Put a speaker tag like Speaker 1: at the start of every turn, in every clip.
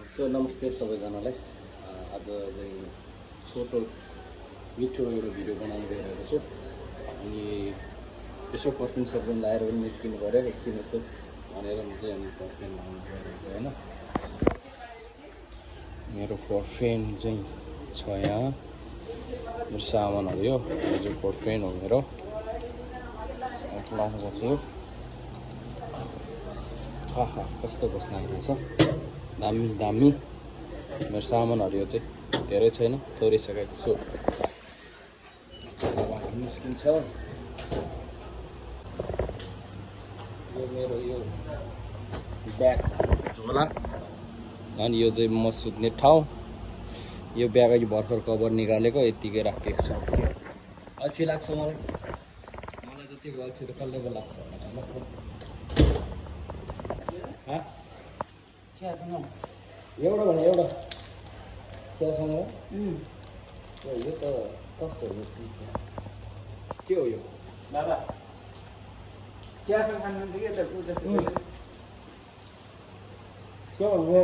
Speaker 1: So नमस्ते सबैजनालाई। आज चाहिँ छोटो मिठो एउटा भिडियो बनाउनु गइरहेको छु। अनि यसो पर्फ्युम सर्फ्युम लगाएर पनि निस्किनु पऱ्यो एकछिन यसो भनेर चाहिँ अनि पर्फ्युम लगाउनु गइरहेको छ होइन। मेरो पर्फ्युम चाहिँ छ यहाँ, मेरो सामानहरू यो चाहिँ पर्फ्युम हो मेरो। लाउनुपर्छ यो। आहा कस्तो बस्न आइरहेछ, दामी दामी। मेरो सामानहरू यो चाहिँ धेरै छैन, थोरै सकेको छु। निस्किन्छ यो मेरो यो ब्याग झोला, अनि यो चाहिँ म सुत्ने ठाउँ। यो ब्याग अघि भर्खर कभर निकालेको, यत्तिकै राखेको छ। अल्छी लाग्छ मलाई जतिको अल्छी त कसले पो लाग्छ एउटा भने एउटा चियासँग। यो त कस्तो हो चिज, के हो यो
Speaker 2: बाबा? चियासँग खानुहुन्छ कि यता पूजा
Speaker 1: के भन्नु?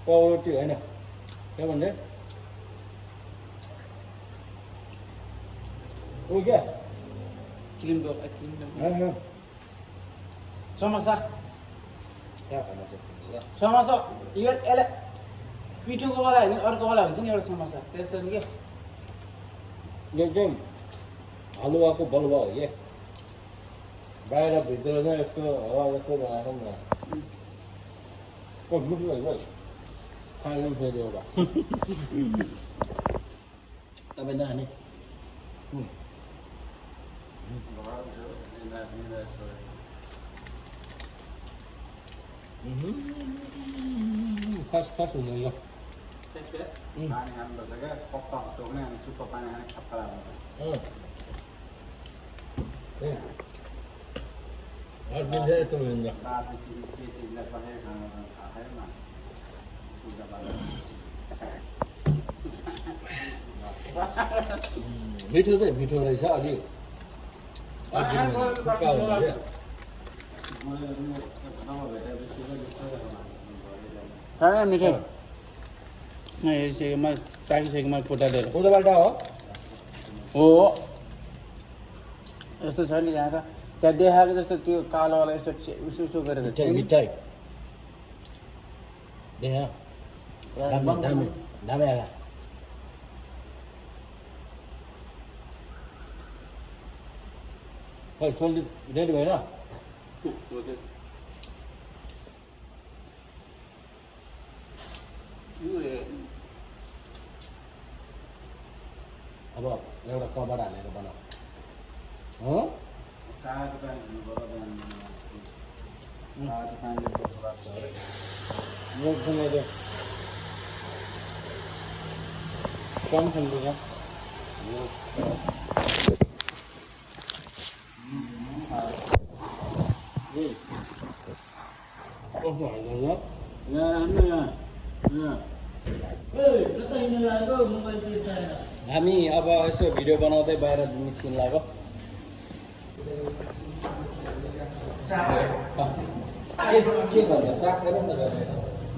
Speaker 1: पाउरोटी होइन, के भन्दै ऊ क्या
Speaker 2: क्रिम समोसा
Speaker 1: कहाँ समोसा?
Speaker 2: समोसा यो यसलाई पिठोको वाला होइन, अर्को वाला हुन्छ नि एउटा समोसा, त्यस्तो नि के
Speaker 1: यो एकदम हलुवाको बलुवा हो कि बाहिर भित्र चाहिँ यस्तो हवा जस्तो बनाएको नि त। मिठो लाग्छ खानु फेरि एउटा। तपाईँ नखाने? खास खास हुँदैन यो।
Speaker 3: पानी खानुपर्छ क्या, पक्का टोक्ने अनि चुप्पो पानी खाने खतरा हुन्छ।
Speaker 1: यस्तो हुन्छ।
Speaker 3: राति चिज के चिजलाई कसरी खानु थाहा छैन मान्छे। पूजा
Speaker 1: मिठो चाहिँ मिठो रहेछ अलि।
Speaker 2: खाना मिठो यसमा पाकिसकेकोमा फुटालेर
Speaker 1: उताबाट
Speaker 2: हो यस्तो छ नि यहाँ त। त्यहाँ देखाएको जस्तो त्यो कालोवाला यस्तो उसो उसो गरेको छ नि।
Speaker 1: मिठाई दामी दामी आएगा। खै सोल्टी रेडी भएन? अब एउटा कभर हालेर बनाऊ।
Speaker 3: तातो पानी खानुपर्छ बिहान। तातो पानीले कस्तो लाग्छ अरे।
Speaker 1: एकदम कम खानुपर्छ। कस्तो हाल्छ?
Speaker 3: यहाँ हेर्नु यहाँ
Speaker 1: हामी अब यसो भिडियो बनाउँदै बाहिर निस्किनु लाग्यो। के गर्छ साग खाएर नि त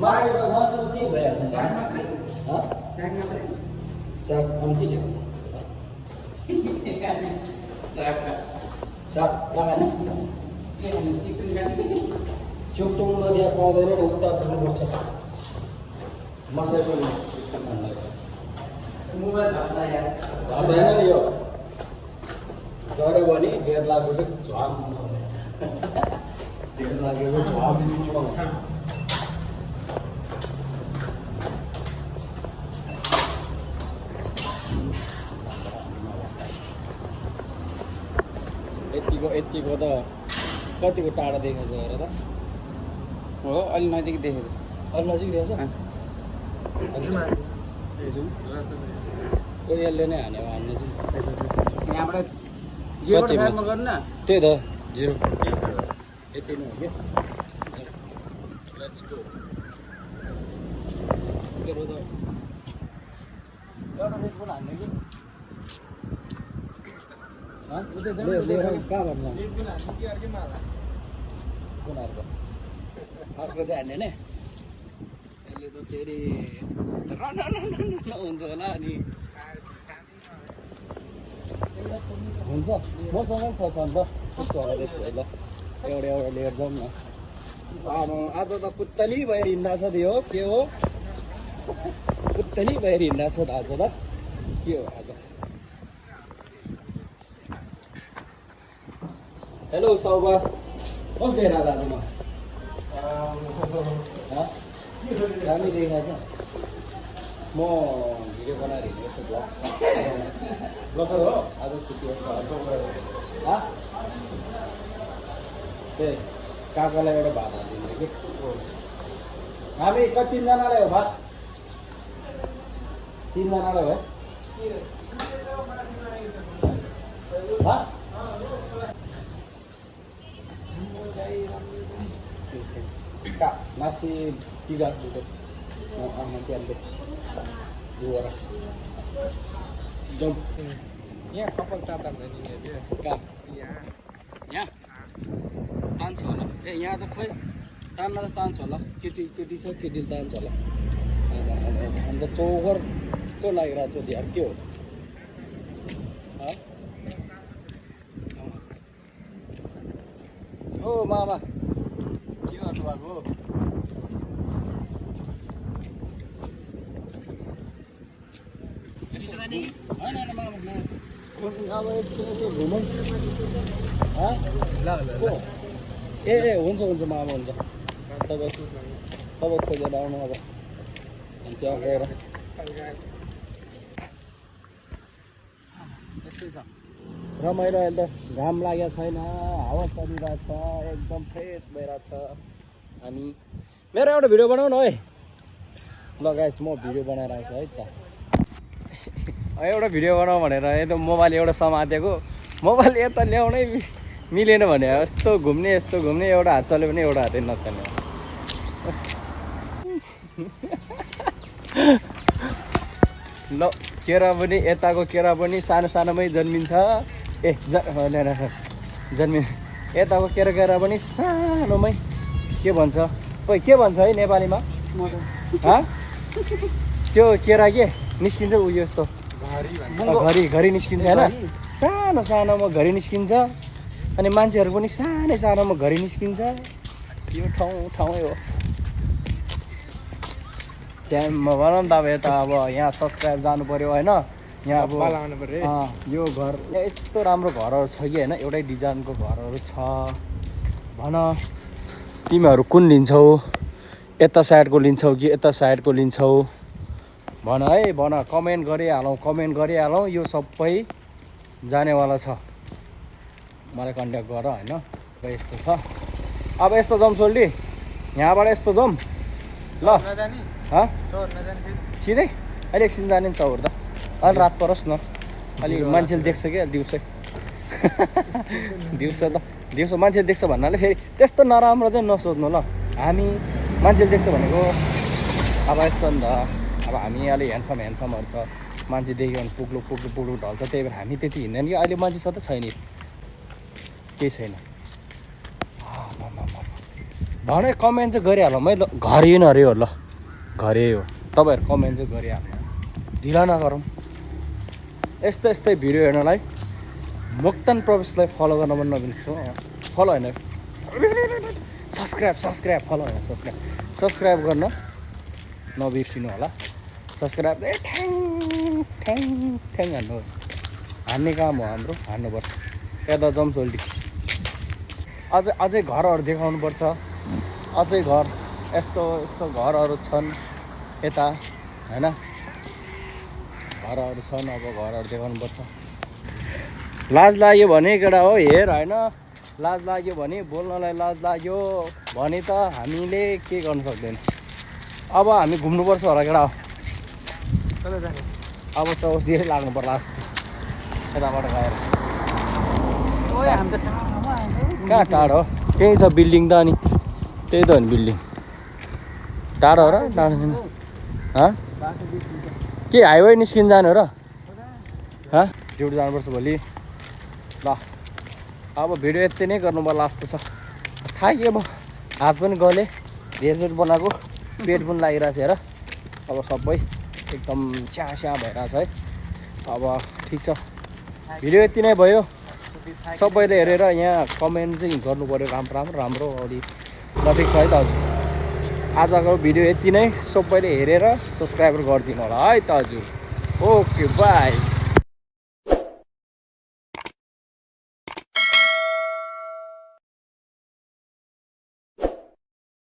Speaker 1: मासु के भइहाल्छ? साग कम्ती ल्याउनु। साग कहाँ चुक्टुङ नदिया पाउँदैन नि, उता पुग्नुपर्छ। मसैको
Speaker 2: मोबाइल धर्दा यार
Speaker 1: झर्दैन नि यो, गऱ्यो भने 1.5 लाख रुपियाँ झ्वाम। 1.5 लाख रुपियाँ झ्वाम मिनिमम। यतिको त कतिको टाढा देखेको छ हेर त।
Speaker 2: हो अलि नजिक देखेको।
Speaker 1: अलि नजिक देखेछ? यसले नै हान्यो हान्ने चाहिँ
Speaker 2: यहाँबाट 0.5 मा गर्नु न।
Speaker 1: त्यही त 0.5 यति नै हो कि। Let's go. मेरो त एउटा रेट पनि हान्ने कि कहाँ भन्नु? कुन अर्को? अर्को चाहिँ हान्ने नि? अहिले त फेरि हुन्छ होला अनि हुन्छ मसँग पनि छ अन्त पुग्छ होला त्यसको ल एउटा लिएर जाउँ न आज त पुत्तली भएर हिँड्दा छ त्यो के हो पुत्तली भएर हिँड्दा छ आज त के हो आज हेलो सौबा कस्तो हेरा दाजु म दामी देखिरहेको छ म भिडियो बनाएर हिँडेको ब्लगर हो आज छुट्टी हो ए काकालाई एउटा भात हालिदिनु कि हामी तिनजनालाई हो भात तिनजनालाई हो nasi 3 gitu nanti ambil 2 orang jom
Speaker 3: यहाँ कपाल ताता भने नि त्यो
Speaker 1: कहाँ
Speaker 3: यहाँ
Speaker 1: यहाँ तान्छ होला ए यहाँ त खोइ तान्न त तान्छ होला केटी छ केटीले तान्छ होला अन्त चौघरको लागिरहेको छ यार के हो ओ मामा के गर्नुभएको अब एकछिन यसो घुमौँ ए हुन्छ मामा हुन्छ तपाईँ खोजेर आउनु अब अनि त्यहाँ गएर रमाइलो अहिले त घाम लागेको छैन हावा चलिरहेको छ एकदम फ्रेस भइरहेको छ अनि मेरो एउटा भिडियो बनाउनु है ल गाइस म भिडियो बनाएर आउँछु है त एउटा भिडियो बनाऊ भनेर यता मोबाइल एउटा समातेको मोबाइल यता ल्याउनै मिलेन भने यस्तो घुम्ने एउटा हात चल्यो भने एउटा हातै नचल्ने ल केरा पनि यताको केरा पनि सानोमै जन्मिन्छ ए यताको केरा पनि सानोमै के भन्छ खोइ के भन्छ है नेपालीमा त्यो केरा के निस्किन्छ उयो यस्तो घरि निस्किन्छ होइन सानोमा घरि निस्किन्छ अनि मान्छेहरू पनि सानोमा घरि निस्किन्छ यो ठाउँै हो टाइममा भनौँ न त अब यता अब यहाँ सब्सक्राइब जानु पर्यो होइन यहाँ अब यो घर यस्तो राम्रो घरहरू छ कि होइन एउटै डिजाइनको घरहरू छ भन तिमीहरू कुन लिन्छौ यता साइडको लिन्छौ कि यता साइडको लिन्छौ भन है भन कमेन्ट गरिहालौँ यो सबै जानेवाला छ मलाई कन्ट्याक्ट गर होइन यस्तो छ अब यस्तो जाउँ सोल्टी यहाँबाट यस्तो जाउँ ल सिधै अहिले एकछिन जाने नि चौर त अलि रात परोस् न अलि मान्छेले देख्छ क्या दिउँसो मान्छेले देख्छ भन्नाले फेरि त्यस्तो नराम्रो चाहिँ नसोध्नु ल हामी मान्छेले देख्छ भनेको अब यस्तो नि त अब हामी अलि ह्यान्डसमहरू छ मान्छे देख्यो भने पुग्लु ढल्छ त्यही भएर हामी त्यति हिँड्दैन कि अहिले मान्छे छ त छैन केही छैन भने कमेन्ट चाहिँ गरिहालौँ है ल घरि न अरे हो ल घरे हो तपाईँहरू कमेन्ट चाहिँ गरिहाल्नु ढिला नगरौँ यस्तै भिडियो हेर्नलाई मोक्तान प्रवेशलाई फलो गर्न पनि नबिर्सनु फलो होइन सब्सक्राइब फलो होइन सब्सक्राइब गर्न नबिर्सिनु होला सब्सक्राइब ठ्याङ हान्नु हान्ने काम हो हाम्रो हान्नुपर्छ यता जाउँ सोल्टी अझै घरहरू देखाउनुपर्छ अझै घर यस्तो घरहरू छन् यता होइन घरहरू छन् अब घरहरू देखाउनुपर्छ लाज लाग्यो भने केटा हो हेर होइन लाज लाग्यो भने बोल्नलाई लाज लाग्यो भने त हामीले के गर्नु सक्दैन अब हामी घुम्नुपर्छ होला केटा हो अब चौरस्तीरै लाग्नु पर्ला जस्तो यताबाट गएर कहाँ टाढो त्यही छ बिल्डिङ त अनि त्यही त हो नि बिल्डिङ टाढो हो र टाढो छैन के हाइवे निस्किन जानु र ड्युटी जानुपर्छ भोलि ल अब भिडियो यति नै गर्नु पर्ला जस्तो छ थाकियो म हात पनि गले धेरै बनाएको पेट पनि लागिरहेको छ हेर अब सबै एकदम स्या भइरहेछ है अब ठिक छ भिडियो यति नै भयो सबैले हेरेर यहाँ कमेन्ट चाहिँ गर्नु पर्यो राम्रो अलि ल ठिक छ है त हजुर आजको भिडियो यति नै सबैले हेरेर सब्सक्राइब गरिदिनु होला है त हजुर ओके बाई